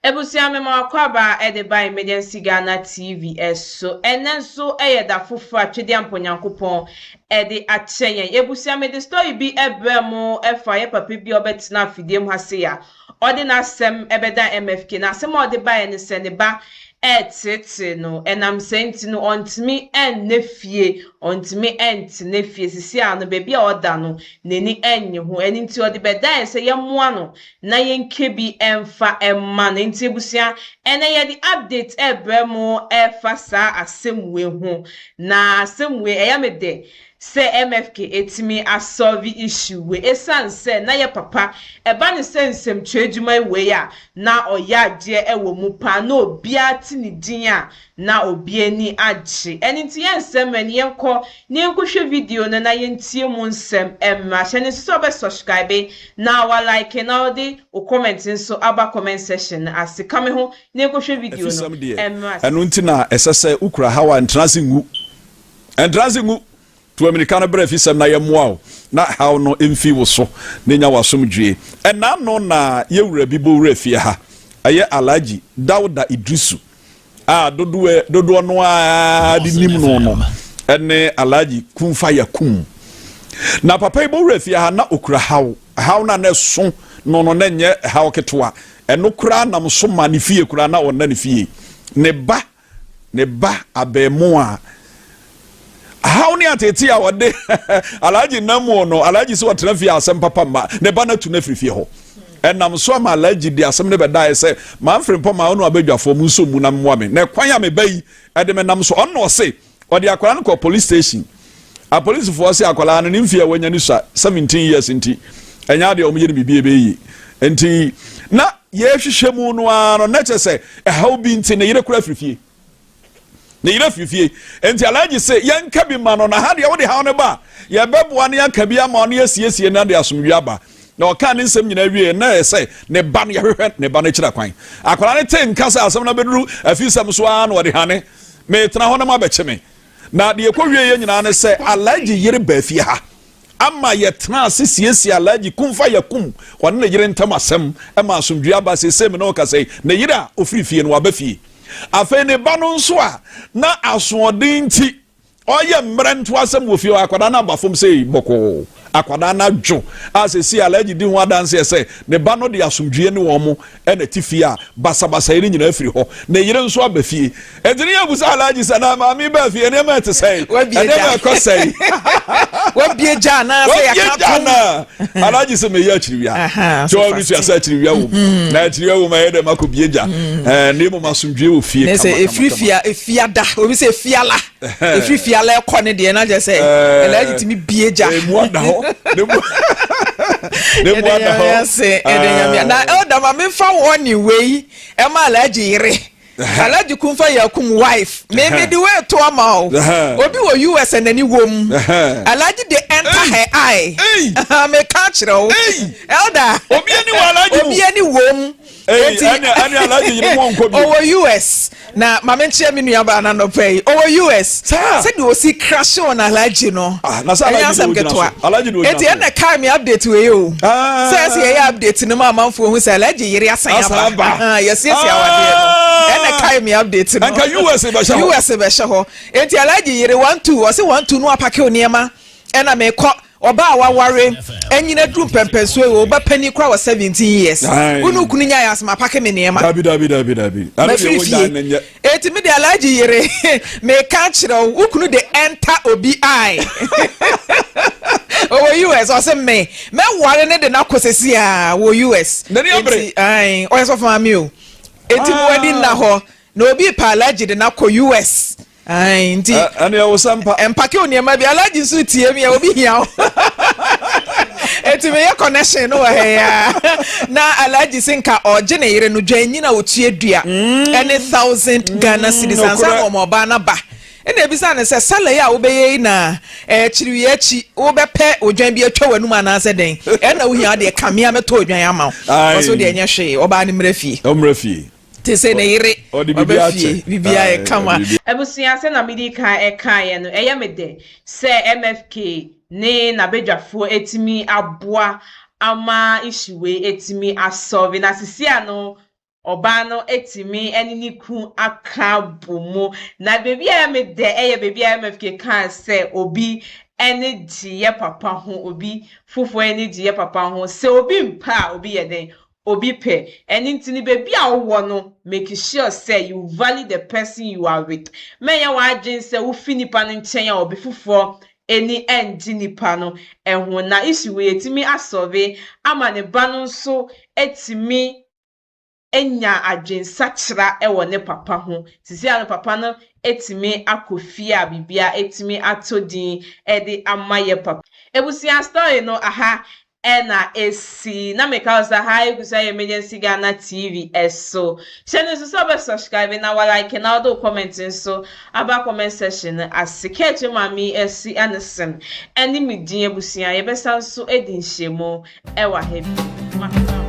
Abusua me ma w'akwaaba de ba Emergency Ghana TV so. Ɛnɛ nso yɛ da foforɔ a Twedeampo Nyankopɔn de akyɛ yɛn. Abusua mede story bi brɛ mo ɛfa yɛ papa bi a ɔbɛtena afidie mu ha sei a ɔde n'asɛm bɛdan MFK. Na asɛm a ɔde baeɛ ne sɛ ne ba reteetee no. Ɛnam saa nti no ɔntumi nna fie, ɔntumi ntena fie. Sisi a no baabi a ɔda no n'ani nnye ho. Ɛno nti ɔde bɛdan yɛn sɛ yɛmmoa no na yɛnka bi mfa mma no. Nti abusua, ɛnɛ yɛde update rebrɛ mo ɛfa saa asɛm wei ho. Na asɛm wei ɛyɛ me dɛ sɛ MFK atumi asɔlve issue wei ɛsiane sɛ na yɛ papa ɛba ne sɛ nsɛmtwerɛ adwuma wei a na ɔyɛ adeɛ wɔ mu paa na obiara te ne din a na obi ani agye. Ɛno nti yɛnsɛ mmerɛ no yɛnkɔ na yɛnkɔhwɛ video no na yɛntie mu nsɛm mmra. Hyɛ no nso sɛ wobɛ subscribe na wa like na wode wo comment nso aba comment section no ase. Ka me ho na yɛnkɔhwɛ video no Afisɛm deɛ, mmra. ɛno nti na ɛsɛ sɛ wokura haw a ntena ase ngu. Ɛntena ase ngu. Tu ammirika no bra afisɛm na yɛmmoa wo na haw no mfi wo so na nya w'asomdwoe. Ɛnna ano na yɛn wura bi bɔ wura fie ha. Ɛyɛ Alhaji Dauda Idrisu a dodoɔ dodoɔ no ara de nim no no ne Alhaji Kumfa Yakum. Na papa yi bɔ wura fie ha na okura haw. Haw no a na ɛso no no na ɛnyɛ haw ketewa. Ɛno koraa nam so ma ne fie koraa na ɔnna ne fie. Ne ba ne ba abɛɛmoa. Haw ne ateetee a ɔde Alhaji nam mu no, Alhaji sɛ ɔtena fie a asɛm papa mma, ne ba no atu no afiri fie hɔ. Ɛnam so ama Alhaji de asɛm no bɛdaeɛ sɛ, Mamfiri mpɔ maa ɔno abadwafoɔ mo nso mmu na mmoa me. Na ɛkwan a me ba yi de me nam so, ɔno na ɔse ɔde akwadaa no kɔ police station. Apolisifoɔ se akwadaa no ne mfeɛ a wanya no sua, 17 years nti, ɛnyɛ adeɛ a wɔyɛ no biribi a ɛbɛyɛ yie. Nti na yɛhwehwɛ mu no ara no, na kyerɛ sɛ ɛhaw bi nti ne yere kora afiri fie. Ne yere afiri fie. Nti Alhaji se yɛnka bi ma no, na ha deɛ wode haw no ba a, yɛbɛboa no yɛaka bi ama no yɛasiesie no de asomdwie aba. Na ɔkaa ne nsɛm nyinaa wie na ɛyɛ sɛ ne ba no yɛhwehwɛ ne ba no akyira kwan. Akwadaa no te nka sɛ asɛm no abɛduru afisɛm so ara na ɔde hane metena hɔ na moabɛkye me. Na deɛ ɛkɔwieeɛ nyinaa ne sɛ Alhaji yere baa fie ha ama yɛtenaa ase siesiee Alhaji kumfa yɛkum ɔne ne yere ntam asɛm ma asomdwoeɛ aba. Seesei me ne wo kasa yi, ne yere a ɔfiri fie no waba fie. Afei ne ba no nso a na asoɔden nti ɔyɛ mmerɛ ntoasɛm wɔ fie hɔ, akwadaa no aba fam sei bɔkɔɔ. Akwadaa no adwo a seesei Alhaji di ho adanseɛ sɛ ne ba no de asomdwoeɛ ne wɔn na ɛte fie a basabasayɛ no nyinaa firi hɔ. Ne yere nso aba fie. Enti ne yɛbusa Alhaji sɛ, na maame yi baa fie, nneɛma ɛte sɛn? Nneɛma ɛkɔ sɛn? Wabie gya anaa sɛ yɛaka gya anaa? Alhaji sɛ meyɛ akyiriwia. Nti ɔno sua sɛ akyiriwia wɔ mu. Na akyiriwia wɔ mu ɛyɛ dɛ makɔ bie gya. Mm. Na mmom asomdwoeɛ wɔ fie kama kama. Ɛfiri fia efiada obi sɛ efiala. Ɛfiri fiala ɛkɔ ne deɛ na kyerɛ sɛ Alhaji tumi bie gya. Emu ada hɔ. Ne mu ada hɔ. Ɛdɛ nyame na elder ma memfa wɔne wei ɛma Alhaji yere. Alhaji Kumfa Yakum wife. Me me de wei to ama o. Obi wɔ US a n'ani wom. Alhaji dey enter her eye. Me ka kyerɛ o. Elder. Obi ani wɔ Alhaji mu. Obi ani wom. Eti ɛne Alhaji yere mu ɔnkɔ bi. Ɔwɔ US na maame nkyerɛ me nua baa na nɔpɛ yi. Ɔwɔ US. Saa. Sɛdeɛ osi crash on Alhaji no. Ah, na sɛ Alhaji de ogyina so. Alhaji de ogyina so. Eti ɛna kae me update wei o. Ah. Sɛ ɛsɛ yɛyɛ update no ma amanfoɔ hu sɛ Alhaji yere asan aba. Asan aba. Yɛsiesie awadeɛ no. Ɛna kae me update no. Anka US bɛhyɛ hɔ. US bɛhyɛ hɔ. Eti Alhaji yere 1 2 ɔse 1 2 no apake nneɛma ɛna mekɔ. Ɔbaa a waware anyina duru mpɛmpɛnsoɔ yi ɔba panin koraa wɔ 17 years. Wo ne okunu nyaeɛ asɛm apake me nneɛma. Dabi dabi dabi dabi. Mafiri fie. Eti me de Alhaji yere meka kyerɛ wo wo kunu de enter obi eye. Ɔwɔ US ɔse me mɛware ne de no akɔ sɛsi a wɔ US. N'ani abere. Eti ae ɔyɛ sɔfo maame o. Eti mo ani nna hɔ na obi pa Alhaji de no akɔ US. Ae nti ɛne ɛwɔ sɛ mpa mpake wo nneɛma bi Alhaji nso tie mi a obi hia wo. Eti meyɛ connection no wɔ ha ya na Alhaji se nka ɔgye ne yere no dwan nyina otua dua ɛne 1000 Ghana cedis ansa na ɔma ɔbaa no ba. Ɛna ebisa ne sɛ sala yi a wobɛyɛ yi na akyiriwie akyi wobɛpɛ odwan bi atwa w'anum anaasɛ dɛn? Ɛna wohia deɛ kamea mɛtɔ odwan ama wo. Ɔso deɛ ɛnyɛ hwee ɔbaa no mmerɛ fie. Ɔmmerɛ fie. Te sɛ ne yere ɔba fie biribiara yɛ kama. Abusua sɛ na medi kan ɛkaeɛ no ɛyɛ me dɛ sɛ MFK ne n'abadwafoɔ atumi aboa ama issue wei atumi asɔlve na sisi ano. Ɔbaa no atumi ne ne kunu aka abɔ mu. Na baabi a ɛyɛ me dɛ yɛ baabi a MFK kaa sɛ obi ani gye yɛ papa ho, obi foforɔ ani gye yɛ papa ho. Sɛ obi mpɛ a, obi yɛ dɛn? Obi pɛ. Ɛno nti no, baabi a wowɔ no, make sure sɛ you value the person you are with. Mɛnyɛ w'adwene sɛ wofi nipa no nkyɛn a obi foforɔ ani ngye nipa no ho. Na issue wei yɛtumi asɔve ama ne ba no nso atumi anya adwensakyera wɔ ne papa ho. Sisi a no papa no atumi akɔ fie a biribiara atumi atɔ din de ama yɛ papa. Abusua story no aha na esi na meka wo sɛ ha egu so ayɛ Emergency Ghana TV so. Hyɛ no nso sɛ wobɛ subscribe na wa like na wode wo comment nso aba comment section no ase. Kɛkyɛ maame yi asi ne sem ɛne me din abusua yɛbɛsan nso adi nhyiamu ɛwɔ ha bi. Makra.